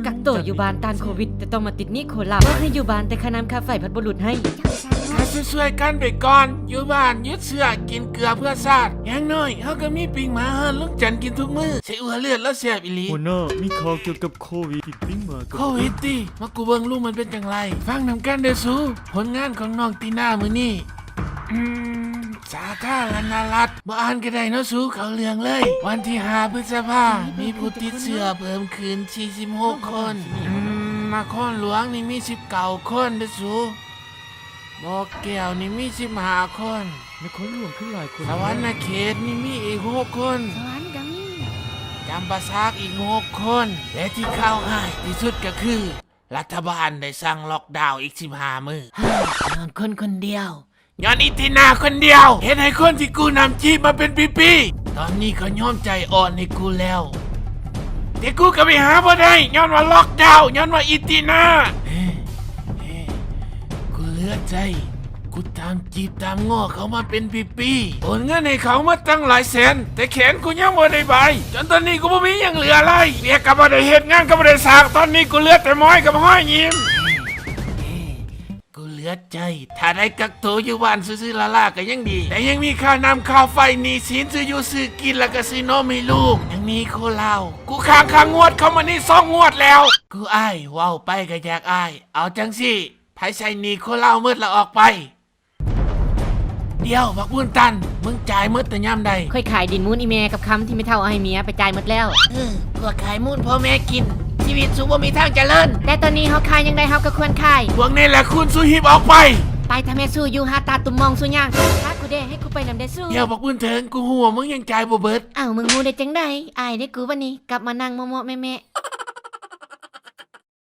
ກັກໂຕຢູ່ບ້ານຕ້ານໂຄວິດ ແຕ່ຕ້ອງມາຕິດໜີ້ໂຄລາວ. ບອກໃຫ້ຢູ່ບ້ານ ແຕ່ຄ່ານ້ຳຄ່າໄຟພັດບໍ່ຫຼຸດໃຫ້. ກະຊ່ວຍໆກັນໄປກ່ອນ, ຢູ່ບ້ານຢຸດເຊື້ອ, ກິນເກືອເພື່ອຊາດ. ຢ່າງໜ້ອຍເຮົາກໍມີປີ້ງໝາເຮືອນລຸງຈັນກິນທຸກມື້. ໃສ່ອົວເລືອດລາວແຊບອີ່ຫຼີ. ຫົວໜ້າ ມີຂ່າວກ່ຽວກັບໂຄວິດ ຕິດປີ້ງໝາກັບ ໂຄວິດຕິ? ມາກູເບິ່ງລຸງມັນເປັນຈັ່ງໃດ. ຟັງນຳກັນເດີສູ, ຜົນງານຂອງນ້ອງຕີນາມື້ນີ້. ອືມ ສາທາລະນະລັດ ບໍ່ອ່ານກໍໄດ້ເນາະສູ. ເຂົ້າເລື່ອງເລີຍ. ວັນທີຫ້າ ພຶດສະພາ ມີຜູ້ຕິດເຊື້ອເພີ່ມຂຶ້ນສີ່ສິບຫົກຄົນ. ອືມ ນະຄອນຫຼວງນີ້ມີສິບເກົ້າຄົນເດີສູ. ບໍ່ແກ້ວນີ້ມີສິບຫ້າຄົນ. ນະຄອນຫຼວງຄືຫຼາຍຄົນ. ສະຫວັນນະເຂດນີ້ມີອີກຫົກຄົນ. ສະຫວັນກໍມີ. ຈຳປາສັກອີກຫົກຄົນ. ແລະທີ່ຂ່າວຮ້າຍທີ່ສຸດກໍຄື ລັດຖະບານໄດ້ສັ່ງລັອກດາວອີກສິບຫ້າມື້. ຍ້ອນຄົນຄົນດຽວ. ຍ້ອນອີຕີນາຄົນດຽວ ເຮັດໃຫ້ຄົນທີ່ກູນ້ຳຈີບມາເປັນປີໆ. ຕອນນີ້ເຂົາຍອມໃຈອ່ອນໃຫ້ກູແລ້ວ, ແຕ່ກູກໍໄປຫາບໍ່ໄດ້ ຍ້ອນວ່າລັອກດາວ, ຍ້ອນວ່າອີຕີນາ. ກູເຫຼືອໃຈ. ກູຕາມຈີບຕາມງໍ້ເຂົາມາເປັນປີໆ, ໂອນເງິນໃຫ້ເຂົາໝົດຕັ້ງຫຼາຍແສນ, ແຕ່ແຂນກູຍັງບໍ່ໄດ້ບາຍ. ຈົນຕອນນີ້ກູບໍ່ມີຫຍັງເຫຼືອເລີຍ. ວຽກກໍບໍ່ໄດ້ເຮັດ, ງານກໍບໍ່ໄດ້ສ້າງ, ຕອນນີ້ກູເຫຼືອແຕ່ໝອຍກັບຮອຍຍິ້ມ. ກູເຫຼືອໃຈ. ຖ້າໄດ້ກັກໂຕຢູ່ບ້ານຊື່ໆລ້າໆກໍຍັງດີ, ແຕ່ຍັງມີຄ່ານ້ຳຄ່າໄຟ, ໜີ້ສິນຊື້ຢູ່ຊື້ກິນ ແລ້ວກໍຊື້ນົມໃຫ້ລູກ. ຍັງໜີ້ໂຄລາວ. ກູຄ້າງຄ່າງວດເຂົາມານີ້ສອງງວດແລ້ວ. ກູອາຍ, ເວົ້າໄປກໍຢາກອາຍ. ເອົາຈັ່ງຊີ້, ໃຜໃຊ້ໜີ້ໂຄລາວໝົດລະອອກໄປ. ດຽວ ບັກບຸນຕັນ, ມຶງຈ່າຍໝົດແຕ່ຍາມໃດ? ຂ້ອຍຂາຍດິນມູນອີ່ແມ່ກັບຄຳທີ່ແມ່ເຖົ້າເອົາໃຫ້ເມຍໄປຈ່າຍໝົດແລ້ວ. ເອີ ພວກຂາຍມູນພໍ່ແມ່ກິນ, ຊີວິດສູບໍ່ມີທາງຈະເລີນ. ແຕ່ຕອນນີ້ເຮົາຂາຍຫຍັງໄດ້ເຮົາກໍຄວນຂາຍ. ພວກນີ້ແຫຼະຄຸນ, ສູຮີບອອກໄປ. ໄປທະແມ່, ສູຢູ່ຫາຕາຕຸ່ມມອງ, ສູຍ່າງ. ພາກູແດ່, ໃຫ້ກູໄປນຳແດ່ສູ. ດຽວ ບັກບຸນເຖິງ, ກູຮູ້ວ່າມຶງຍັງຈ່າຍບໍ່ເບິດ. ເອົ້າ, ມຶງຮູ້ໄດ້ຈັ່ງໃດ? ອາຍເດ້ກູບັດນີ້, ກັບມານັ່ງເມາະໆແມະໆ.